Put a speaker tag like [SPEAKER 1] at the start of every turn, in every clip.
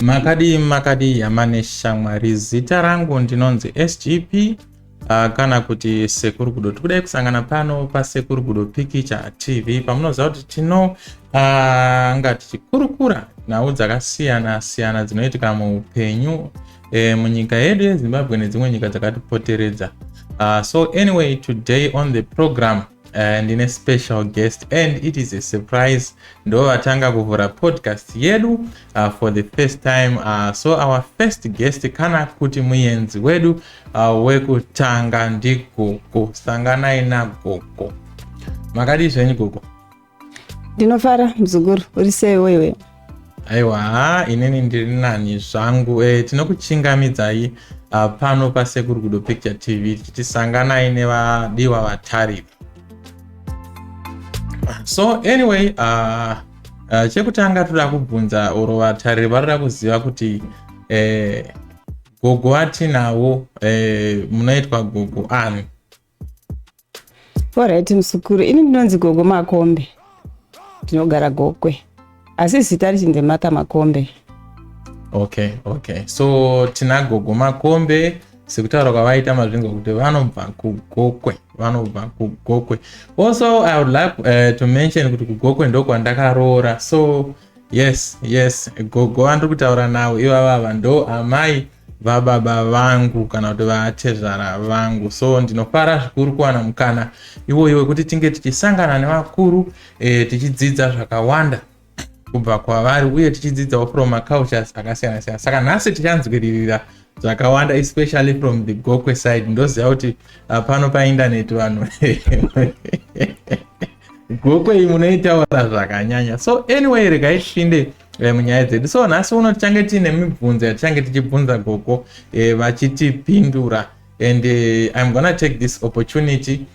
[SPEAKER 1] Makadii makadii hama neshamwari, zita rangu ndinonzi SGP kana kuti Sekuru Gudo. Tikudai kusangana pano paSekuru Gudo Pikicha TV pamunoziva kuti tino anga tichikurukura nhau dzakasiyana siyana dzinoitika muupenyu munyika yedu yeZimbabwe nedzimwe nyika dzakatipoteredza. So anyway, today on the program ndine special guest and it is a surprise. Ndo vatanga kuvhura podcast yedu for the first time. So our first guest, kana kuti muenzi wedu wekutanga, ndigogo. Sanganai nagogo. Makadii zvenyu, gogo?
[SPEAKER 2] Ndinofara, muzukuru. Uri sei wewe?
[SPEAKER 1] Aiwa, inini ndiri nani zvangu. Tinokuchingamidzai pano paSekuru Gudo Picture TV tichiti sanganai nevadiwa vatariri. So anyway, chekutanga toda kubvunza oro vatariri varoda kuziva kuti gogo vatinawo munoitwa gogo ani?
[SPEAKER 2] Alright, muzukuru, ini ndinonzi Gogo Makombe, ndinogara Gokwe, asi zita richinzi Martha Makombe.
[SPEAKER 1] Okay, so tina Gogo Makombe. Sekutaura kwavaita, mazvinzwa kuti vanobva kuGokwe, vanobva kuGokwe. Also, I would like to mention kuti kuGokwe ndokwandakaroora. So yes, gogo vandiri kutaura navo ivavava ndo amai vababa vangu, kana kuti vatezvara vangu. So ndinofara zvikuru kuwana mukana iwoyo wekuti tinge tichisangana nevakuru, tichidzidza zvakawanda kubva kwavari uye tichidzidzawo from macultures akasiyana siyana. Saka nhasi tichanzwiririra zvakawanda, especially from the Gokwe side. Ndoziva kuti pano paindaneti vanhu Gokwe iyi munoitaura zvakanyanya. So anyway, regai tipinde munyaya dzedu. So nhasi uno tichange tiine mibvunzo yatichange tichibvunza gogo, vachitipindura, and I'm gonna take this opportunity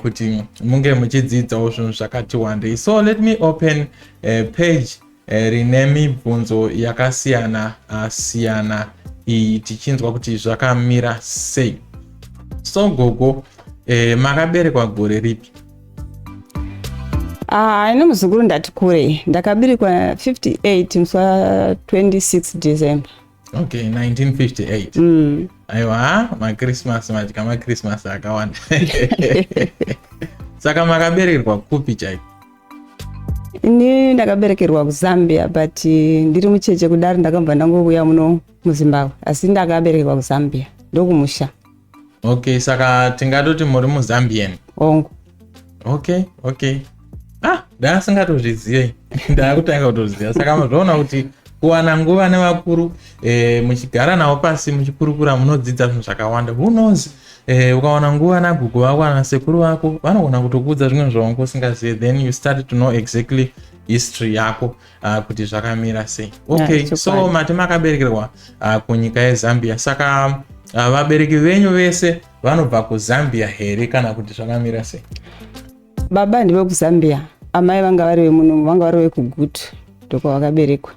[SPEAKER 1] kuti munge muchidzidzawo zvinhu zvakati wandei. So let me open page rine mibvunzo yakasiyana siyana iyi, tichinzwa kuti zvakamira sei. So gogo, makaberekwa gore ripi?
[SPEAKER 2] Ah, ini muzukuru ndati kure. Ndakaberekwa 58, musi wa26 December.
[SPEAKER 1] Okay, 1958. Aiwa, maChristmas, madya maChristmas akawanda. Saka makaberekerwa kupi chaiko?
[SPEAKER 2] Ini ndakaberekerwa kuZambia, but ndiri mucheche kudaro ndakabva ndangouya muno muZimbabwe, asi ndakaberekerwa kuZambia, ndokumusha.
[SPEAKER 1] Okay, saka tingatoti muri muZambian?
[SPEAKER 2] Ongu.
[SPEAKER 1] Okay, ah, ndaasingatozvizivei, ndaakutanga kutoziva. Saka mazvaona kuti kuwana nguva nevakuru, muchigara navo pasi muchikurukura, munodzidza zvinhu zvakawanda. Who knows, ukawana nguva nagogo vako kana sekuru vako, vanogona kutokuudza zvimwe zvaunge usingazive. Then you start to know exactly history yako, kuti zvakamira sei. Okay.
[SPEAKER 2] Yeah,
[SPEAKER 1] so
[SPEAKER 2] chokwadi.
[SPEAKER 1] Mati makaberekerwa kunyika yeZambia. Saka vabereki venyu vese vanobva kuZambia here, kana kuti zvakamira sei?
[SPEAKER 2] Baba ndevekuZambia, amai vanga vari vemuno, vanga vari vekuGutu, ndokwavakaberekwa.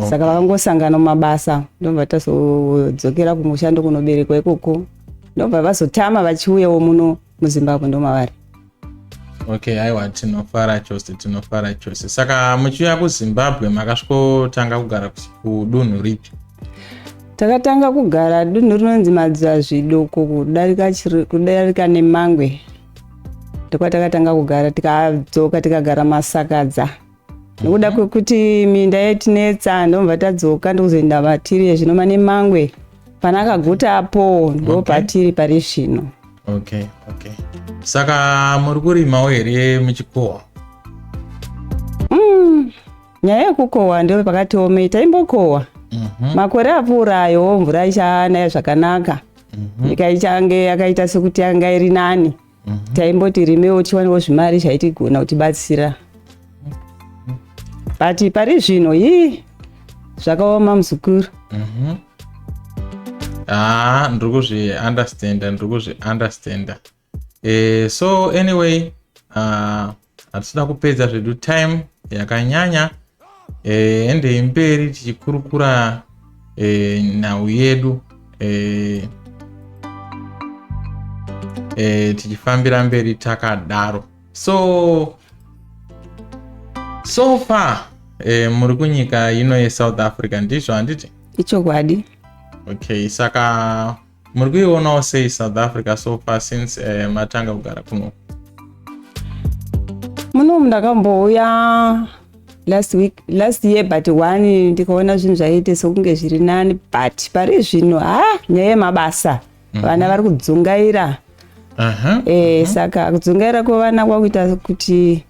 [SPEAKER 2] Saka vakangosangana mumabasa, ndobva tazodzokera kumusha, ndokunoberekwa ikoko, ndobva vazotama vachiuyawo muno muZimbabwe, ndomavari.
[SPEAKER 1] Okay, aiwa, tinofara chose, tinofara chose. Saka muchiuya kuZimbabwe makasvikotanga kugara kudunhu ripi?
[SPEAKER 2] Takatanga kugara dunhu rinonzi Madzazvidoko, kudarika neMangwe, ndokwatakatanga kugara. Tikadzoka tikagara Masakadza nekuda kwekuti minda yaitinetsa, ndobva tadzoka ndokuzoenda matiri zvino mane Mangwe pana Kaguta apo, ndo patiri pari zvino.
[SPEAKER 1] Okay, saka muri kurimawo here, muchikohwa?
[SPEAKER 2] Nyaya yekukohwa ndo pakati omei. Taimbokohwa makore apfuura ayo, mvura ichanaya zvakanaka, nyika ichange yakaita sekuti yanga iri nani. Taimboti rimewo tiwanewo zvimari zvaitigona kutibatsira, but pari zvino hii, zvakaoma, muzukuru.
[SPEAKER 1] Ah, ndiri kuzviunderstanda, ndiri kuzviunderstanda. So anyway, hatisina kupedza zvedu time yakanyanya. Endei mberi tichikurukura nhau yedu, tichifambira mberi takadaro. So so far, Muri kunyika ino yeSouth Africa, ndizvo handiti?
[SPEAKER 2] Ichokwadi.
[SPEAKER 1] Okay, saka muri kuionawo sei South Africa so far since matanga kugara kuno?
[SPEAKER 2] Munomu ndakambouya last week, last year but one, ndikaona zvinhu zvaiite sekunge zviri nani, but pari zvino ha, nyaya yemabasa, vana vari kudzungaira. Saka kudzungaira kwevana kwakuita kuti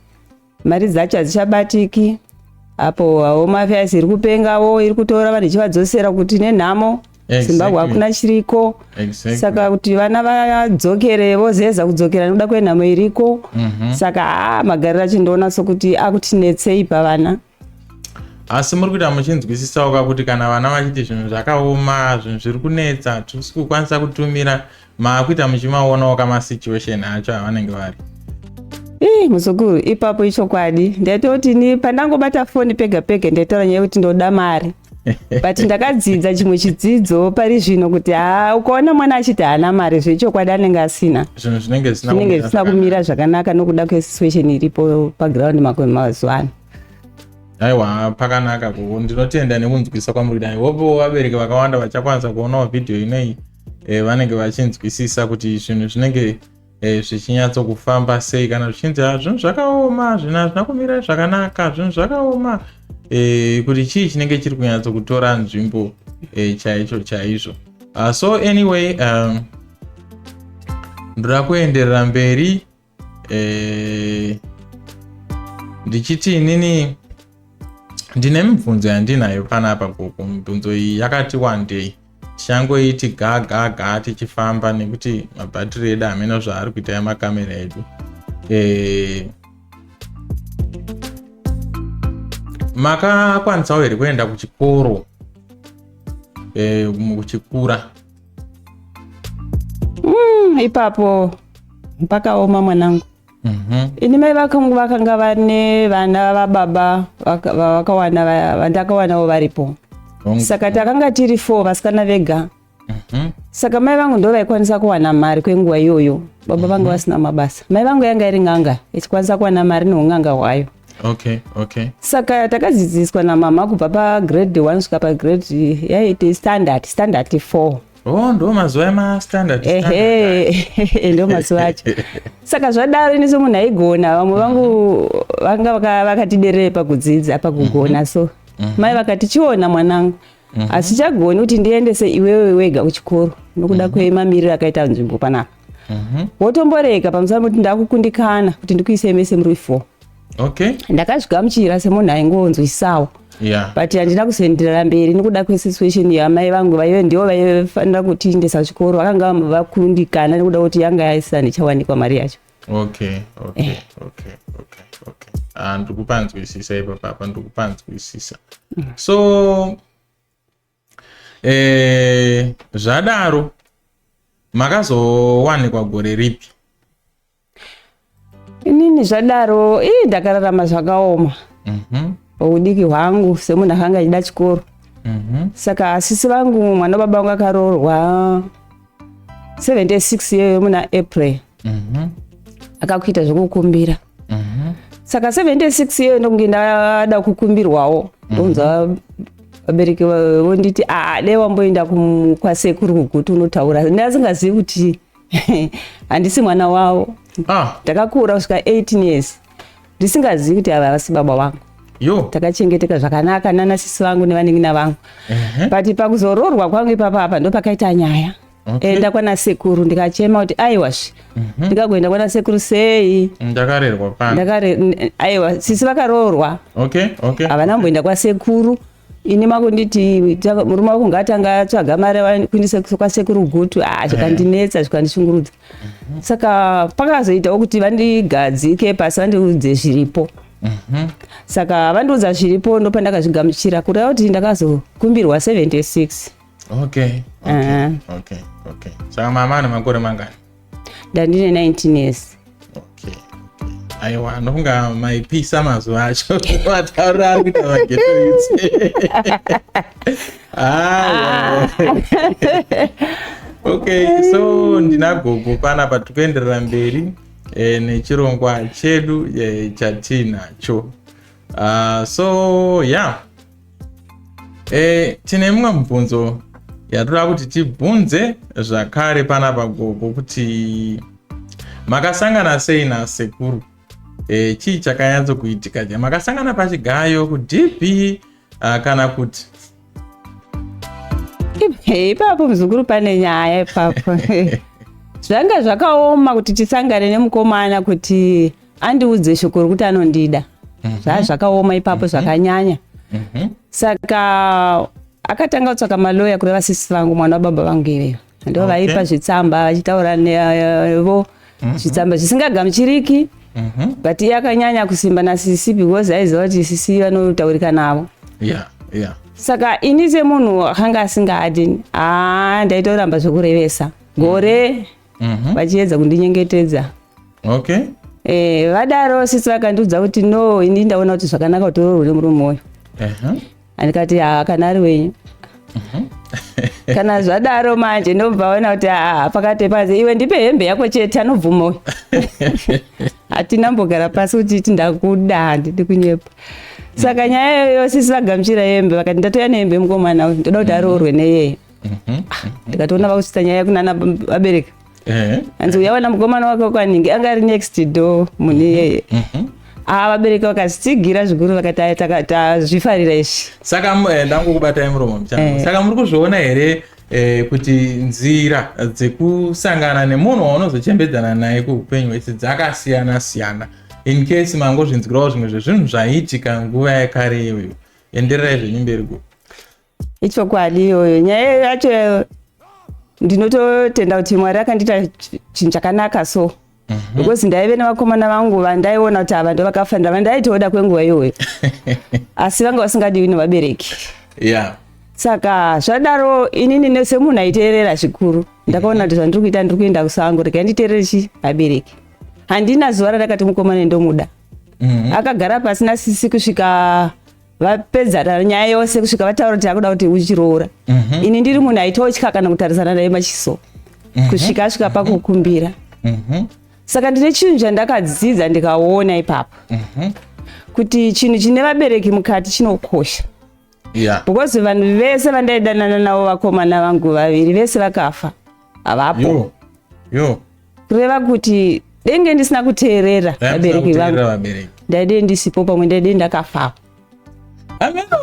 [SPEAKER 2] mari dzacho hadzichabatiki. Apo Home Affairs iri kupengawo, iri kutora vanhu ichivadzosera kuti nenhamo Zimbabwe hakuna chiriko. Saka kuti vana vadzokere, vozeza kudzokera nekuda kwenhamo iriko. Saka haa, magariro acho ndoona sokuti akutinetsei pavana.
[SPEAKER 1] Asi muri kuita muchinzwisisawo ka kuti kana vana vachiti zvinhu zvakaoma, zvinhu zviri kunetsa, tisi kukwanisa kutumira, maakuita muchimaonawo kamasituation acho avanenge vari?
[SPEAKER 2] Ii, muzukuru, ipapo ichokwadi. Ndaitoti ni pandangobata foni pega pega ndaitaura nyaya yekuti ndoda mari, but ndakadzidza chimwe chidzidzo pari zvino kuti haa, ukaona mwana achiti haana mari, zvechokwadi anenge asina.
[SPEAKER 1] Zvinhu zvinenge zvisina
[SPEAKER 2] zvinenge
[SPEAKER 1] kumira
[SPEAKER 2] zvisina kumira zvakanaka nokuda kwesituation iripo paground mazuva ano.
[SPEAKER 1] Aiwa, pakanaka gogo, ndinotenda nekunzwisisa kwamuri kuita. Hope vabereki vakawanda vachakwanisa kuonawo vhidhiyo inoyi vanenge vachinzwisisa kuti zvinhu zvinenge zvichinyatsokufamba sei kana zvichinzi, "Ah, zvinhu zvakaoma, zvinhu hazvina kumira zvakanaka, zvinhu zvakaoma," kuti chii chinenge chiri kunyatsokutora nzvimbo chaicho chaizvo. So anyway, ndoda kuenderera mberi ndichiti inini ndine mibvunzo yandinayo panapa gogo. Mibvunzo iyi yakati wandei, tichangoiti ga ga ga tichifamba nekuti mabhatiri edu hameno zvaari kuita emakamera edu. Makakwanisawo here kuenda kuchikoro muchikura?
[SPEAKER 2] Ipapo pakaoma, mwanangu. Ini mai vakangu vakanga vane vana vababa vavakawana, vandakawanawo varipo. Saka takanga tiri four vasikana vega. Saka mai vangu ndo vaikwanisa kuwana mari kwenguva iyoyo. Baba vanga vasina mabasa. Mai vangu yanga iri n'anga, ichikwanisa kuwana mari neun'anga hwayo. Saka takadzidziswa namama kubva pagrade 1 kusvika pagrade yaiti standard 4.
[SPEAKER 1] Oh, ndo mazuva emastandard.
[SPEAKER 2] Ehe, ndo mazuva acho. Saka zvadaro, ini semunhu aigona, vamwe vangu vanga vakati derere pakudzidza, pakugona, so mai vakati, "Chiona mwanangu, hasichagoni kuti ndiendese iwewe wega kuchikoro nokuda kwemamiriro akaita nzvimbo panapa. Wotomboreka pamusana pekuti ndakukundikana kuti ndikuisei mese muri four." Ndakazvigamuchira semunhu aingonzwisawo, but handina kuzoenderera mberi nekuda kwesituation yamai vangu. Vaive ndivo vaifanira kutiendesa kuchikoro, vakanga vakundikana nekuda kuti yanga isina ichawanikwa mari yacho.
[SPEAKER 1] Okay, ah, ndikupanzwisisa ipapapa, ndikupanzwisisa. So zvadaro makazowanikwa gore ripi?
[SPEAKER 2] Inini zvadaro, ii, ndakararama zvakaoma paudiki hwangu semunhu akanga achida chikoro. Saka asisi vangu, mwana wababa vangu akaroorwa 76 iyoyo muna April, akakuita zvekukumbira. Saka 76 iyoyo ndokunge ndada kukumbirwawo, ndonzwa vabereki vonditi, "Aa, dai wamboenda kwasekuru kuGutu unotaura." Ndasingazivi kuti handisi mwana wavo. Ndakakura kusvika 18 years ndisingazivi kuti ava havasi baba vangu.
[SPEAKER 1] Yo.
[SPEAKER 2] Takachengeteka zvakanaka nana sisi vangu nevanin'ina vangu, but pakuzoroorwa kwangu ipapa apa ndo pakaita nyaya. Enda kwana sekuru, ndikachema kuti aiwazve, ndikagoenda kwana sekuru sei?
[SPEAKER 1] Ndakarerwa pano.
[SPEAKER 2] Aiwa, sisi vakaroorwa, havana kumboenda kwasekuru. Ini makunditi murume wako ngaatanga atsvaga mari kuindisa kwasekuru Gutu. Ah, zvikandinetsa, zvikandishungurudza. Saka pakazoitawo kuti vandigadzike pasi, vandiudze zviripo. Saka vandiudza zviripo, ndopandakazvigamuchira, kureva kuti ndakazokumbirwa 76.
[SPEAKER 1] Okay, saka mama ane makore mangani?
[SPEAKER 2] Ndandine 19 years.
[SPEAKER 1] Okay, aiwa, nokunga maipisa mazuva acho, matauriro ari kuita maghetto youths. Aiwa, okay, so ndina gogo panapa, tiri kuenderera mberi nechirongwa chedu chatinacho. So yeah, tine mumwe mubvunzo yatoda kuti tibvunze zvakare panapa, gogo, kuti makasangana sei nasekuru? Chii chakanyatsokuitika? Je makasangana pachigayo, kuDP, kana kuti?
[SPEAKER 2] Ipapo muzukuru, pane nyaya ipapo. Zvanga zvakaoma kuti tisangane nemukomana kuti andiudze shoko rokuti anondida. Zvaa zvakaoma ipapo, zvakanyanya. Saka akatanga kutsvaka maloya, kureva sisi vangu, mwana wababa vangu iveyo, ndo vaipa zvitsamba vachitaura nevo, zvitsamba zvisingagamuchiriki. But iye akanyanya kusimba nasisi because aiziva kuti sisi vanotaurika navo. Saka ini semunhu akanga asingadi, haa, ndaitoramba zvekurevesa gore vachiedza kundinyengetedza. Vadaro sisi vakandiudza kuti, "No, ini ndaona kuti zvakanaka kuti uroorwe nemurume uyu." Andikati, "Ha, kana ari wenyu." Kana zvadaro manje ndobva ona kuti haa, pakati panze iwe ndipe hembe yako chete, anobvuma uyu. Hatina mbogara pasi kuti ti ndakuda, handidi kunyepa. Saka nyaya iyoyo, sisi vagamuchira hembe, vakati, "Ndatoya nehembe mukomana uyu, ndoda kuti aroorwe neyeye." Ndikatoona vakusvitsa nyaya kunana vabereki. Hanzi, "Uyawana mukomana wake kwaningi anga ari next door munhu iyeye." Aa, vabereki vakatsigira zvikuru, vakati, "Aya, tazvifarira izvi."
[SPEAKER 1] Saka ndangokubatai muromo muchangu. Saka muri kuzviona here kuti nzira dzekusangana nemunhu waunozochembedzana naye kuupenyu hwese dzakasiyana siyana? In case mangozvinzwirawo zvimwe zvezvinhu zvaiitika nguva yakare iyoyo, endererai zvenyu mberi go.
[SPEAKER 2] Ichokwadi iyoyo nyaya yacho. Ndinototenda kuti Mwari akandiita chinhu chakanaka so, because ndaive nevakomana vangu vandaiona kuti ava ndo vakafanira, vandaitoda kwenguva iyoyo, asi vanga vasingadiwi nevabereki. Saka zvadaro, inini semunhu aiteerera zvikuru, ndakaona kuti zvandiri kuita, ndiri kuenda kusango. Regai nditeerere chi vabereki. Handina zuva randakati mukomana ndomuda. Akagara pasi nasisi kusvika vapedza nyaya yose, kusvika vataura kuti akuda kuti uchiroora. Ini ndiri munhu aitotya kana kutarisana naye machiso, kusvika asvika pakukumbira. Saka ndine chinhu chandakadzidza, ndikaona ipapo kuti chinhu chine vabereki mukati chinokosha, because vanhu vese vandaidanana navo, vakomana vangu vaviri vese vakafa, havapo.
[SPEAKER 1] Yo yo.
[SPEAKER 2] Kureva kuti denge ndisina kuteerera
[SPEAKER 1] Dai musina
[SPEAKER 2] vabereki
[SPEAKER 1] kuteerera
[SPEAKER 2] vangu,
[SPEAKER 1] vabereki,
[SPEAKER 2] ndaidei ndisipo, pamwe ndaidei ndakafawo.
[SPEAKER 1] Ameno,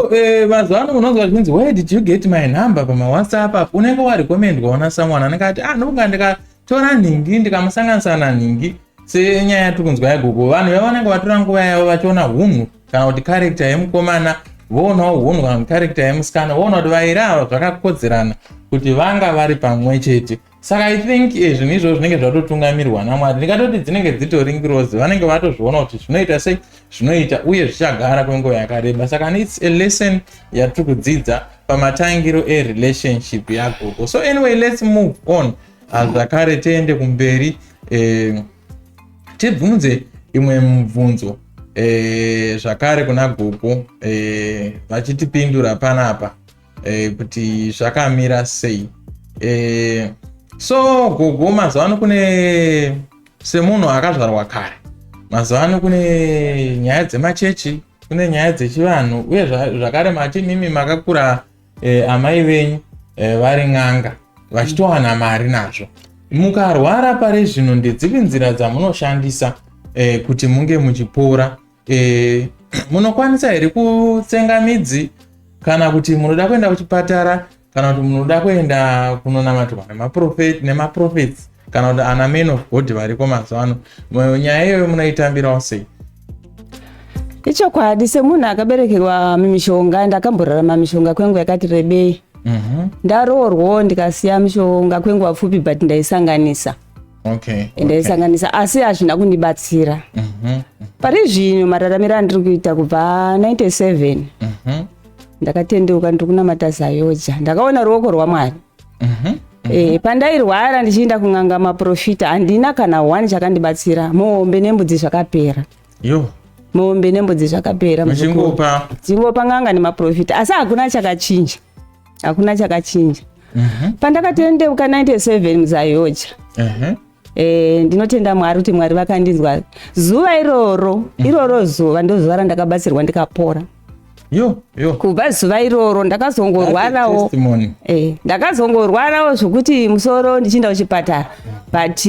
[SPEAKER 1] mazuva ano unonzwa zvichinzi, "Where did you get my number?" PamaWhatsApp apo unenge warecommendwa ona someone anenge ati, "Ah, ndokunga ndikatora nhingi, ndikamusanganisa nanhingi." Senyaya yatiri kunzwa yagogo, vanhu vava vanenge vatora nguva yavo vachiona hunhu kana kuti character yemukomana, voonawo hunhu kana kuti character yemusikana, voona kuti vairi ava zvakakodzerana kuti vanga vari pamwe chete. Saka I think zvinhu izvozvo zvinenge zvatotungamirwa naMwari. Ndingatoti dzinenge dzitori ngirozi, vanenge vatozviona kuti zvinoita sei, zvinoita uye zvichagara kwenguva yakareba. Saka it's a lesson yatiri kudzidza pamatangiro erelationship yagogo. So anyway, let's move on. Zvakare tiende kumberi, tibvunze imwe mubvunzo zvakare kuna gogo, vachitipindura panapa kuti zvakamira sei. So gogo, mazuva ano kune, semunhu akazvarwa kare, mazuva ano kune nyaya dzemachechi, kune nyaya dzechivanhu, uye zvakare mati mimi makakura amai venyu vari n'anga, vachitowana mari nazvo. Mukarwara pari zvino, ndedzipi nzira dzamunoshandisa kuti munge muchipora? Munokwanisa here kutsenga midzi, kana kuti munoda kuenda kuchipatara, kana kuti munoda kuenda kunonamatwa nemaprophets, kana kuti ana men of God variko mazuva ano? Nyaya iyoyo munoitambirawo sei?
[SPEAKER 2] Ichokwadi, semunhu akaberekerwa mumishonga, ndakamborarama mishonga kwenguva yakati rebei. Ndaroorwawo, ndikasiya mishonga kwenguva pfupi, but ndaisanganisa. Ndaisanganisa, asi hazvina kundibatsira. Pari zvino mararamiro andiri kuita, kubva 97 ndakatendeuka, ndiri kunamata Zayoja, ndakaona ruoko rwaMwari. Pandairwara ndichienda kun'anga, maprofita, handina kana one chakandibatsira. Mombe nembudzi zvakapera.
[SPEAKER 1] Yo.
[SPEAKER 2] Mombe nembudzi zvakapera, muzukuru.
[SPEAKER 1] Muchingopa.
[SPEAKER 2] Ndingopa n'anga nemaprofita, asi hakuna chakachinja, hakuna chakachinja. Pandakatendeuka 97 muZayoja, Ndinotenda Mwari kuti Mwari vakandinzwa zuva iroro. Iroro zuva ndo zuva randakabatsirwa, ndikapora.
[SPEAKER 1] Yo yo!
[SPEAKER 2] Kubva zuva iroro ndakazongorwarawo.
[SPEAKER 1] Testimony.
[SPEAKER 2] Ndakazongorwarawo zvokuti musoro, ndichienda kuchipatara, but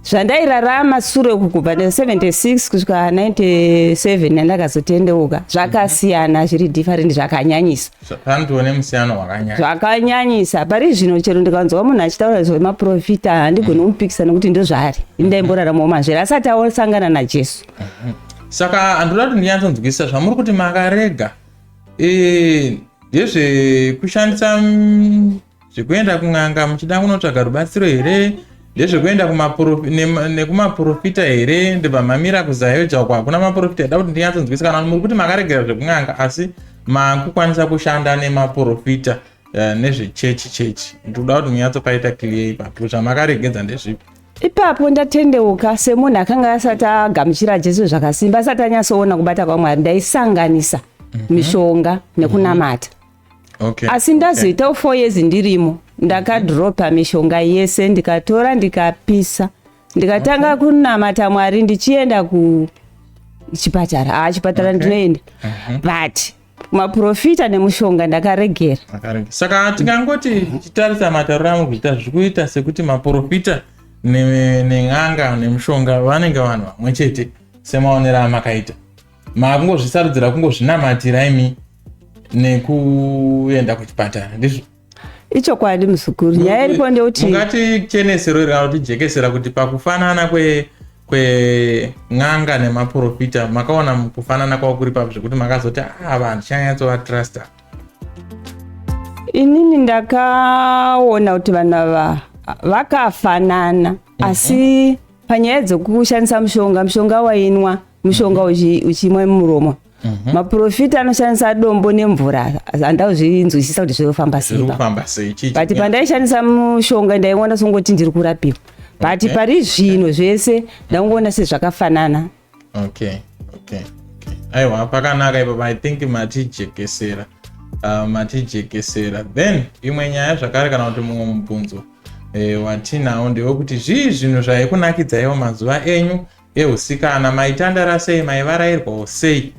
[SPEAKER 2] zvandairarama sure uku kubva 76 kusvika 97 yandakazotendeuka zvakasiyana, zviri different, zvakanyanyisa.
[SPEAKER 1] Panotoo nemusiyano wakanyanya.
[SPEAKER 2] Zvakanyanyisa. Pari zvino chero ndikanzwa munhu achitaura zvemaprofita, handigoni kumupikisa nekuti ndozvaari. Ini ndaimboraramawo mazviri asati asangana naJesu.
[SPEAKER 1] Saka handoda kuti ndinyatsonzwisisa zvamuri kuti makarega. Ndezvekushandisa zvekuenda kun'anga muchida kunotsvaga rubatsiro here? Ndezvekuenda nekumaprofita here? Ndibva mamira kuZAOGA uko hakuna maprofita? Ida kuti ndinyatsonzwisisa kana muri kuti makaregera zvekun'anga asi makukwanisa kushanda nemaprofita, nezvechechi chechi. Ndikuda kuti munyatsopaita clear ipapo, zvamakaregedza ndezvipi?
[SPEAKER 2] Ipapo ndatendeuka, semunhu akanga asati agamuchira Jesu zvakasimba, asati anyatsoona kubata kwaMwari, ndaisanganisa mishonga nekunamata. Asi ndazoitawo 4 years ndirimo, ndakadropa mishonga yese, ndikatora ndikapisa, ndikatanga kunamata Mwari, ndichienda kuchipatara. Haa, chipatara ndinoenda, but maprofita nemushonga ndakaregera.
[SPEAKER 1] Makarega. Saka tingangoti tichitarisa matauriro amuri kuita, zviri kuita sekuti maprofita nen'anga nemushonga vanenge vanhu vamwe chete, semaonero amakaita. Makungozvisarudzira kungozvinamatira imi nekuenda kuchipatara, ndizvo?
[SPEAKER 2] Ichokwadi, muzukuru. Nyaya iripo ndekuti
[SPEAKER 1] Mungatichenesero here kana kutijekesera kuti pakufanana kwen'anga nemaprofita makaona kufanana kwavo kuri papo, zvekuti makazoti, "Ah, vanhu tichanyatsovatrusta"?
[SPEAKER 2] Inini ndakaona kuti vanhu ava vakafanana, asi panyaya dzekushandisa mushonga, mushonga wainwa, mushonga uchimwa mumuromo. Maprofita anoshandisa dombo nemvura. Handauzvinzwisisa kuti zvinofamba sei.
[SPEAKER 1] Zviri kufamba sei? Chii?
[SPEAKER 2] But pandaishandisa mushonga ndaiona songoti ndiri kurapiwa, but pari zvino zvese ndangoona sezvakafanana.
[SPEAKER 1] Okay, aiwa, pakanaka ipapo. I think matijekesera, matijekesera. Then imwe nyaya zvakare, kana kuti mumwe mubvunzo watinawo ndewekuti zvii zvinhu zvaikunakidzaiwo mazuva enyu eusikana? Maitandara sei? Maivarayirwawo sei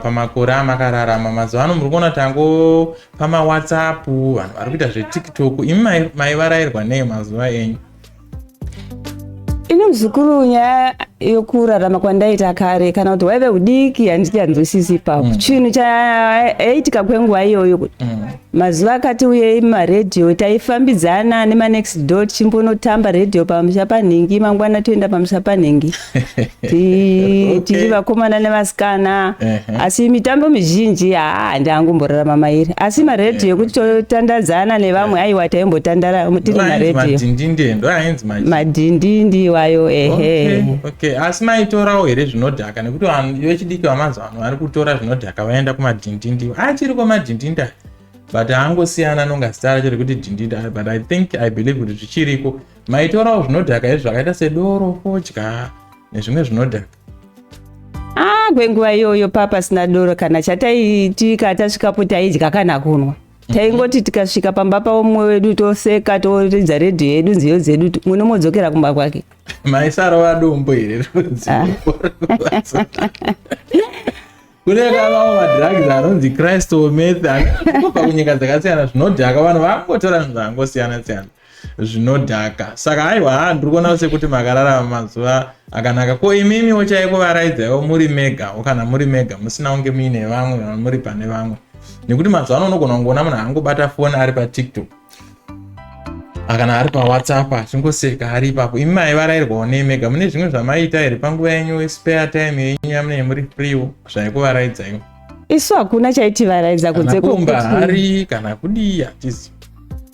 [SPEAKER 1] pamakore amakararama? Mazuva ano muri kuona tango pamaWhatsApp, vanhu vari kuita zveTikTok. Imi maivarayirwa nei mazuva enyu?
[SPEAKER 2] Ini muzukuru, nyaya yokurarama kwandaita kare, kana kuti hwaive hudiki, handichanzwisisi ipapo. Chinhu chaiitika kwenguva iyoyo, mazuva akati uyei maredhiyo, taifambidzana nemanext door, tichimbonotamba redhiyo pamusha panhingi, mangwana toenda pamusha panhingi. Tiri vakomana nevasikana. Asi mitambo mizhinji haa, handangomborarama mairi, asi maredhiyo ekuti totandadzana nevamwe, aiwa, taimbotandara tiri maredhiyo.
[SPEAKER 1] Madhindindi ndo ainzi
[SPEAKER 2] Madhindindi iwayo, ehe.
[SPEAKER 1] Okay. Asi maitorawo here zvinodhaka? Nekuti vanhu vechidiki vamazuva ano vari kutora zvinodhaka vaenda kumadhindindi. Achiriko madhindindi aya, but haangosiyana nonga zita racho rekuti dhindindi, but I think, I believe kuti zvichiriko. Maitorawo zvinodhaka izvi zvakaita sedoro, fodya nezvimwe zvinodhaka?
[SPEAKER 2] Ah, kwenguva iyoyo pasina doro kana chataitika. Tasvikapo taidya kana kunwa. Taingoti tikasvika pamba paumwe wedu, toseka, toridza redhiyo yedu, nziyo dzedu, munomodzokera kumba kwake.
[SPEAKER 1] Maisarova dombo here?
[SPEAKER 2] Ah.
[SPEAKER 1] Kune kavawo madrugs anonzi crystal meth anobva kunyika dzakasiyana, zvinodhaka. Vanhu vangotora zvinhu zvangosiyana siyana zvinodhaka. Saka aiwa, ndiri kuona sekuti makararama mazuva akanaka. Ko imimiwo chaiko, varaidzaiwo muri megawo, kana muri mega musina kunge muine vamwe, kana muri pane vamwe? Nekuti mazuva ano unogona kungoona munhu angobata foni ari paTikTok kana ari paWhatsApp, achingoseka ari ipapo. Imi maivarairwawo nei mega? Mune zvimwe zvamaiita here panguva yenyu, spare time yenyu yamunenge muri freewo, zvaikuvaraidzaiwo?
[SPEAKER 2] Isu hakuna chaitivaraidza kunze
[SPEAKER 1] Kana kumba hari kana kudii, hatizi.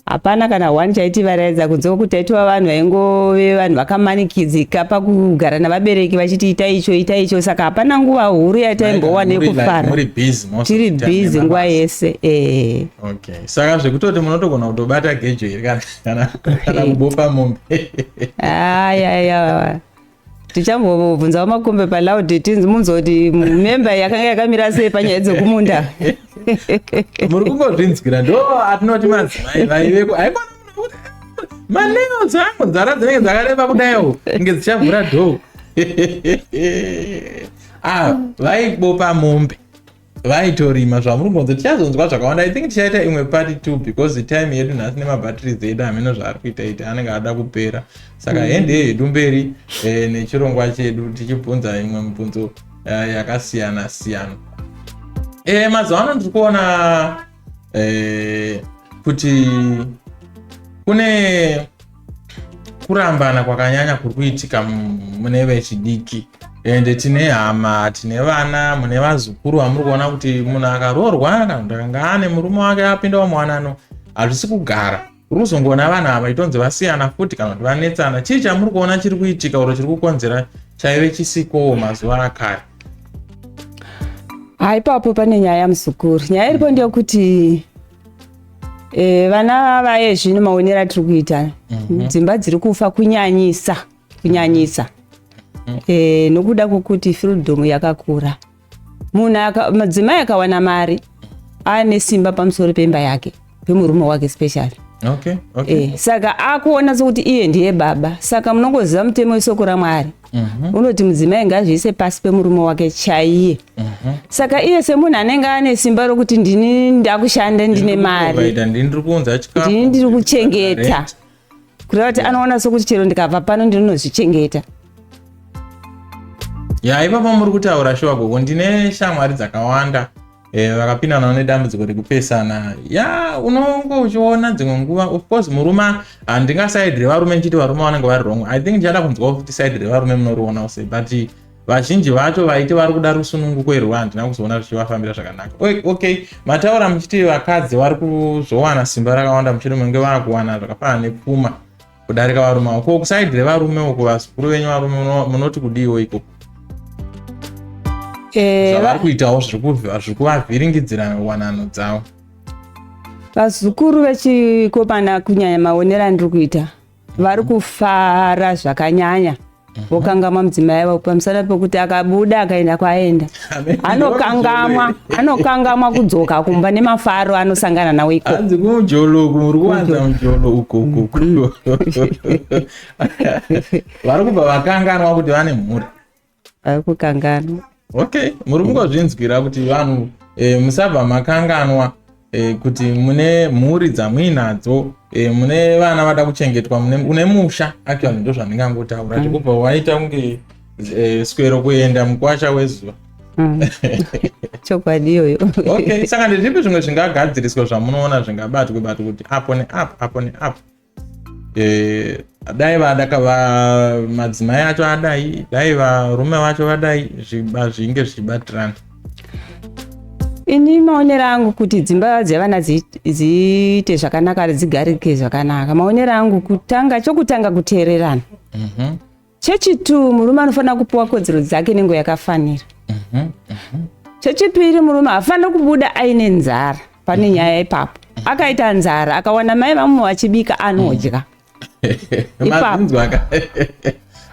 [SPEAKER 2] Hapana kana one chaitivaraidza kunze kwekuti taitova vanhu vaingove vanhu vakamanikidzika pakugara navabereki vachiti ita icho, ita icho. Saka hapana nguva huru yataimbowana yekufara.
[SPEAKER 1] Muri busy most of
[SPEAKER 2] Tiri
[SPEAKER 1] the time
[SPEAKER 2] busy nguva
[SPEAKER 1] nemabasa.
[SPEAKER 2] yese, eh.
[SPEAKER 1] Okay, saka zvekutoti munotogona kutobata gejo here, kana kubopa mombe?
[SPEAKER 2] Ayaya, tichambobvunzawo Makombe paloud, tinzi munzoti memba yakanga yakamira sei panyaya dzekumunda.
[SPEAKER 1] Muri kungozvinzwira, ndo atinoti madzimai vaiveko. Haikona, Manails angu, nzara dzinenge dzakareba kudaiwo kunge dzichavhura dhoo. Ah, vaibopa mombe, vaitorima. Zvamuri kungonzi tichazonzwa zvakawanda. I think tichaita imwe part 2 because time yedu nhasi nemabatteries edu hameno zvaari kuita ita, anenge ada kupera. Saka hende hedu mberi nechirongwa chedu, tichibvunza imwe mibvunzo yakasiyana siyana. Mazuva ano ndiri kuona kuti kune kurambana kwakanyanya kuri kuitika mune vechidiki, ende tine hama, tine vana, mune vazukuru vamuri kuona kuti munhu akaroorwa kana kuti akanga ane murume wake apindawo muwanano, hazvisi kugara. Uri kuzongoona vanhu ava itonzi vasiyana futi kana kuti vanetsana. Chii chamuri kuona chiri kuitika uro chiri kukonzera chaive chisikowo mazuva akare?
[SPEAKER 2] Ha, ipapo pane nyaya, muzukuru. Nyaya iripo ndeyekuti vana vaye zvino, maonero atiri kuita, dzimba dziri kufa kunyanyisa kunyanyisa nokuda kwokuti freedom yakakura. Munhu, madzimai akawana mari, ane simba pamusoro pemba yake, pemurume wake specially. Saka akuona sokuti iye ndiye baba. Saka munongoziva mutemo wesoko raMwari unoti mudzimai ngazviise pasi pemurume wake chaiye. Saka iye semunhu anenge ane simba rokuti ndini ndakushanda, ndine mari,
[SPEAKER 1] ndini ndiri kuunza chikafu,
[SPEAKER 2] ndini ndiri kuchengeta, kureva kuti anoona sokuti chero ndikabva pano ndinonozvichengeta.
[SPEAKER 1] Ya, ipapo muri kutaura shuwa, gogo. Ndine shamwari dzakawanda vakapindanawo nedambudziko rekupesana. Ya, unonge uchiona dzimwe nguva, of course murume, handingaside revarume ndichiti varume vanenge vari wrong. I think ndichada kunzwawo futi side revarume munorionawo sei, but vazhinji vacho vaiti vari kuda rusununguko irwo, handina kuzoona zvichivafambira zvakanaka. Okay, mataura muchiti vakadzi vari kuzowana simba rakawanda mushure menge vaakuwana zvakafanana nepfuma kudarika varume avo. Ko kuside revarume uko, vazukuru venyu varume, munoti kudiwo ikoko? Zvavari kuitawo zviri kuvavhiringidzira wanano dzavo.
[SPEAKER 2] Vazukuru vechikomana kunyanya, maonero andiri kuita, vari kufara zvakanyanya, vokangamwa mudzimai wavo, pamusana pekuti akabuda akaenda kwaenda, anokangamwa kudzoka kumba nemafaro anosangana nawo ikoko.
[SPEAKER 1] Hanzi kumujolo uku, muri kuwanza mujolo uko uko. Vari kubva vakanganwa kuti vane mhuri.
[SPEAKER 2] Vari kukanganwa.
[SPEAKER 1] Okay, muri kungozvinzwira kuti vanhu musabva makanganwa kuti mune mhuri dzamuinadzo, mune vana vada kuchengetwa, une musha. Actually ndo zvandingangotaura, zvekubva waita kunge swero kuenda mukwasha wezuva.
[SPEAKER 2] Chokwadi iyoyo.
[SPEAKER 1] Okay, saka ndezvipi zvimwe zvingagadziriswa zvamunoona zvingabatwe batwe kuti apo neapo, apo neapo, dai vadaka madzimai acho adai, dai varume vacho vadai, zvinge zvichibatirana?
[SPEAKER 2] Ini maonero angu, kuti dzimba dzevana dziite zvakanaka, dzigarike zvakanaka, maonero angu, kutanga, chokutanga kuteererana. Chechitu, murume anofanira kupiwa kodzero dzake nenguva yakafanira. Chechipiri, murume haafaniri kubuda aine nzara. Pane nyaya ipapo. Akaita nzara, akawana mai vamwe vachibika, anodya.
[SPEAKER 1] Mazinzwa ka?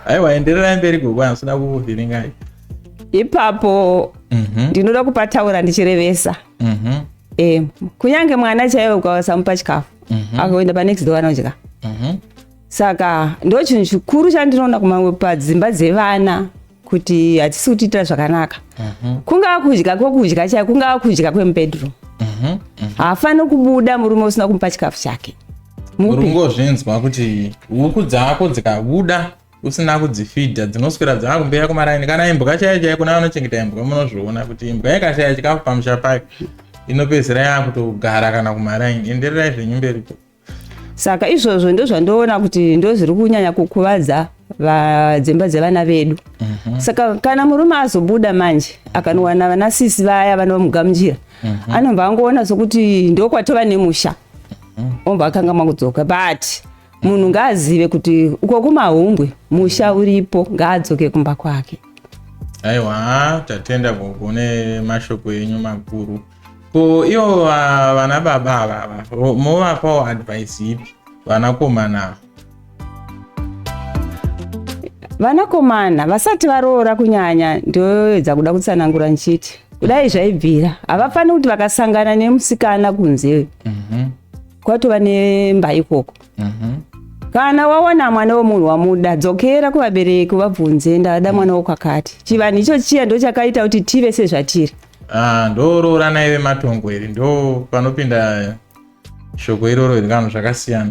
[SPEAKER 1] Aiwa, endererai mberi gogo, handisina kukuvhiringai.
[SPEAKER 2] Ipapo ndinoda kupataura ndichirevesa. Kunyange mwana chaiwo ukasamupa chikafu, akaenda panext door anodya. Saka ndo chinhu chikuru chandinoona kumamwe padzimba dzevana kuti hatisi kutiitira zvakanaka. Kungaa kudya kwokudya chaiko, kungaa kudya kwemubedroom, haafaniri kubuda murume usina kumupa chikafu chake.
[SPEAKER 1] Uri kungozvinzwa kuti huku dzako dzikabuda usina kudzifidha, dzinoswera dzaakumbeya kumaraini. Kana imbwa chaiyo chaiyo, kuna vanochengeta imbwa, munozviona kuti imbwa ikashaya chikafu pamusha payo inopedzisira yaakutogara kana kumaraini. Endererai zvenyu mberi.
[SPEAKER 2] Saka izvozvo ndo zvandoona kuti ndo zviri kunyanya kukuvadza dzimba dzevana vedu. Saka kana murume azobuda manje, akanowana vana sisi vaya vanomugamuchira, anobva angoona sokuti ndokwatova nemusha, obva akangamwa kudzoka. But munhu ngaazive kuti uko kumahumbwe musha uripo, ngaadzoke kumba kwake.
[SPEAKER 1] Aiwa, tatenda gogo nemashoko enyu makuru. Ko ivo vana baba avava, movapawo advice ipi vanakomana ava?
[SPEAKER 2] Vanakomana vasati varoora kunyanya, ndoedza kuda kutsanangura nchiti kudai zvaibvira, havafaniri kuti vakasangana nemusikana kunze kwatova nemba ikoko. Kana wawana mwana wemunhu wamuda, dzokera kuvabereki uvabvunze, ndada mwana wokwakati. Chivanhu icho chiya ndo chakaita kuti tive sezvatiri.
[SPEAKER 1] Ah, ndorooranai vematongo iri, ndo panopinda shoko iroro iri kana zvakasiyana.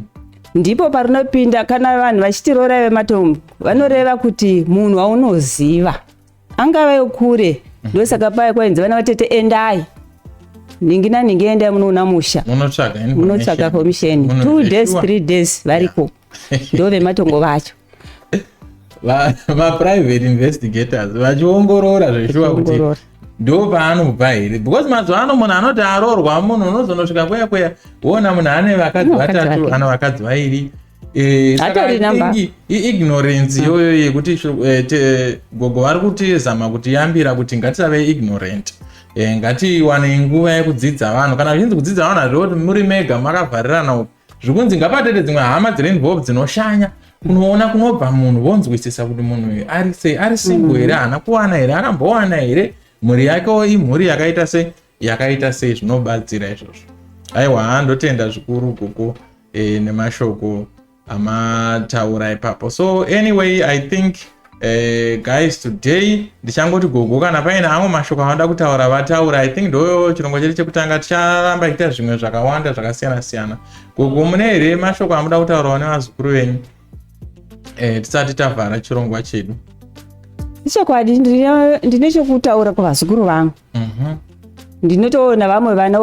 [SPEAKER 2] Ndipo parinopinda. Kana vanhu vachiti roorai vematongo, vanoreva kuti munhu waunoziva angava yokure. Ndosaka paya kwainzi vana vatete endai nhingi nanhingi, endai munoona musha,
[SPEAKER 1] munotsvaga
[SPEAKER 2] munotsvaga
[SPEAKER 1] information.
[SPEAKER 2] Commission 2 days, 3 days variko, ndo vematongo vacho.
[SPEAKER 1] Maprivate investigators vachiongorora zveshuwa kuti
[SPEAKER 2] Vachiongorora.
[SPEAKER 1] Ndo paanobva here, because mazuva ano munhu anoti aroorwa, munhu unozonosvika kweya kweya woona munhu ane vakadzi
[SPEAKER 2] Vakadzi
[SPEAKER 1] vatatu,
[SPEAKER 2] vake.
[SPEAKER 1] ana vakadzi vairi. Saka
[SPEAKER 2] Hatori
[SPEAKER 1] I
[SPEAKER 2] number.
[SPEAKER 1] think iignorance iyoyo yekuti gogo vari kutizama kuti yambira kuti ngatisave ignorant. Ngatiwanei nguva yekudzidza vanhu. Kana zvichinzi kudzidza vanhu, hazvivo kuti muri mega makavharirana uku. Zvikunzi ngapatete dzimwe hama dziri involved dzinoshanya kunoona kunobva munhu, vonzwisisa kuti munhu uyu ari sei, ari single here, haana kuwana here, akambowana here, mhuri yakewo imhuri yakaita sei, yakaita sei. Zvinobatsira izvozvo. Aiwa, ndotenda zvikuru gogo nemashoko amataura ipapo. So anyway, I think guys, today ndichangoti gogo kana paine amwe mashoko avanoda kutaura vataura. I think ndo chirongwa chedu chekutanga, ticharamba ichiita zvimwe zvakawanda zvakasiyana siyana. Gogo, mune here mashoko amuda kutaurawo nevazukuru venyu tisati tavhara chirongwa chedu?
[SPEAKER 2] Ichokwadi, ndine chokutaura kuvazukuru vangu. Ndinotoona vamwe vana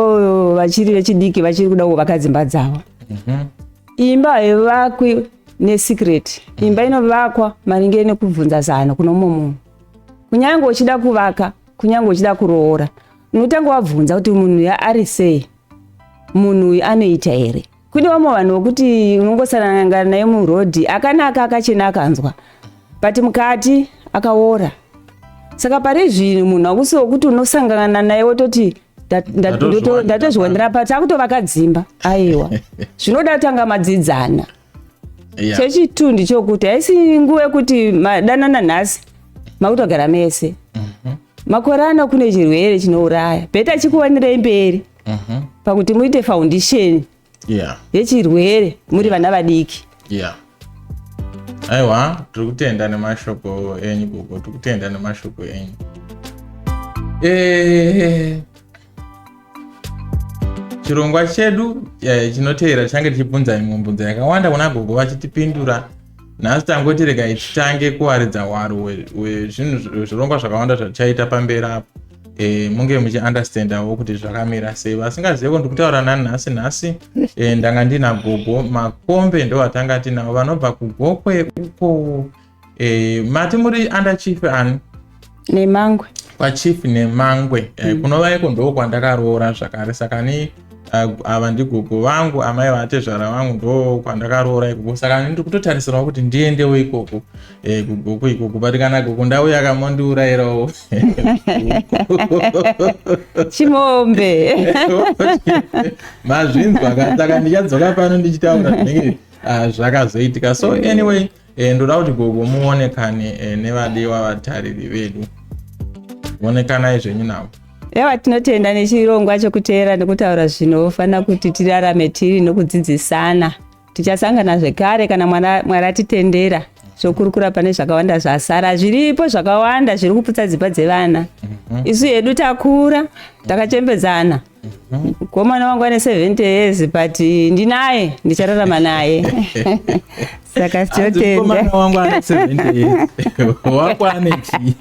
[SPEAKER 2] vachiri vechidiki vachiri kuda kuvaka dzimba dzavo. Imba haivakwi nesecret. Imba inovakwa maringe nekubvunza zano kuno mumwe munhu. Kunyange uchida kuvaka, kunyange uchida kuroora, unotanga wabvunza kuti munhu uyu ari sei, munhu uyu anoita here. Kune vamwe vanhu vokuti unongosangana naye murodhi, akanaka, akachena, akanzwa, but mukati akaora. Saka pari zvino munhu akusi wokuti unosangana naye wototi
[SPEAKER 1] Ndatozviwanira.
[SPEAKER 2] Ndatozviwanira pa takutovaka dzimba. Aiwa, zvinoda kutanga madzidzana. Chechitu ndichokuti haisi nguva yekuti madanana nhasi makutogara mese. Makore ano kune chirwere chinouraya. Better chikuwanirei mberi pakuti muite foundation yechirwere muri vana vadiki.
[SPEAKER 1] Yeah, aiwa, tiri kutenda nemashoko enyu gogo, tiri kutenda nemashoko enyu. Chirongwa chedu chinoteera tichange tichibvunza imwe mibvunzo yakawanda kuna gogo vachitipindura. Nhasi tangoti regai titange kuwaridza hwaro hwezvinhu, zvirongwa zvakawanda zvatichaita pamberi apo. Munge muchiunderstandawo kuti zvakamira sei. Vasingazive kuti ndikutaura nani nhasi, nhasi ndanga ndina gogo Makombe, ndo vatanga tinavo, vanobva kuGokwe uko. Mati muri under chief ani?
[SPEAKER 2] Nemangwe.
[SPEAKER 1] Kwachief Nemangwe. Kunova iko ndo kwandakaroora zvakare. Saka ni ava ndigogo vangu, amai vatezvara vangu, ndo kwandakaroora ikoko. Saka ndiri kutotarisirawo kuti ndiendewo ikoko, kuGokwe ikoko. But kana gogo ndauya kamondiurayirawo.
[SPEAKER 2] Chimombe.
[SPEAKER 1] Mazvinzwa ka? Saka ndichadzoka pano ndichitaura zvinenge zvakazoitika. So anyway, ndoda kuti gogo muonekane nevadiwa vatariri vedu. Onekanai zvenyu navo.
[SPEAKER 2] Ewa, tinotenda nechirongwa chokuteera nekutaura zvinofanira kuti tirarame tiri nokudzidzisana. Tichasangana zvekare kana mwana Mwari atitendera, zvokurukura pane zvakawanda zvasara zviripo, zvakawanda zviri kuputsa dzimba dzevana. Isu hedu takura, takachembedzana. Mukomana wangu ane 70 years, but ndinaye, ndichararama naye. Saka tinotenda.
[SPEAKER 1] Mukomana wangu ane 70 years, wako ane chii?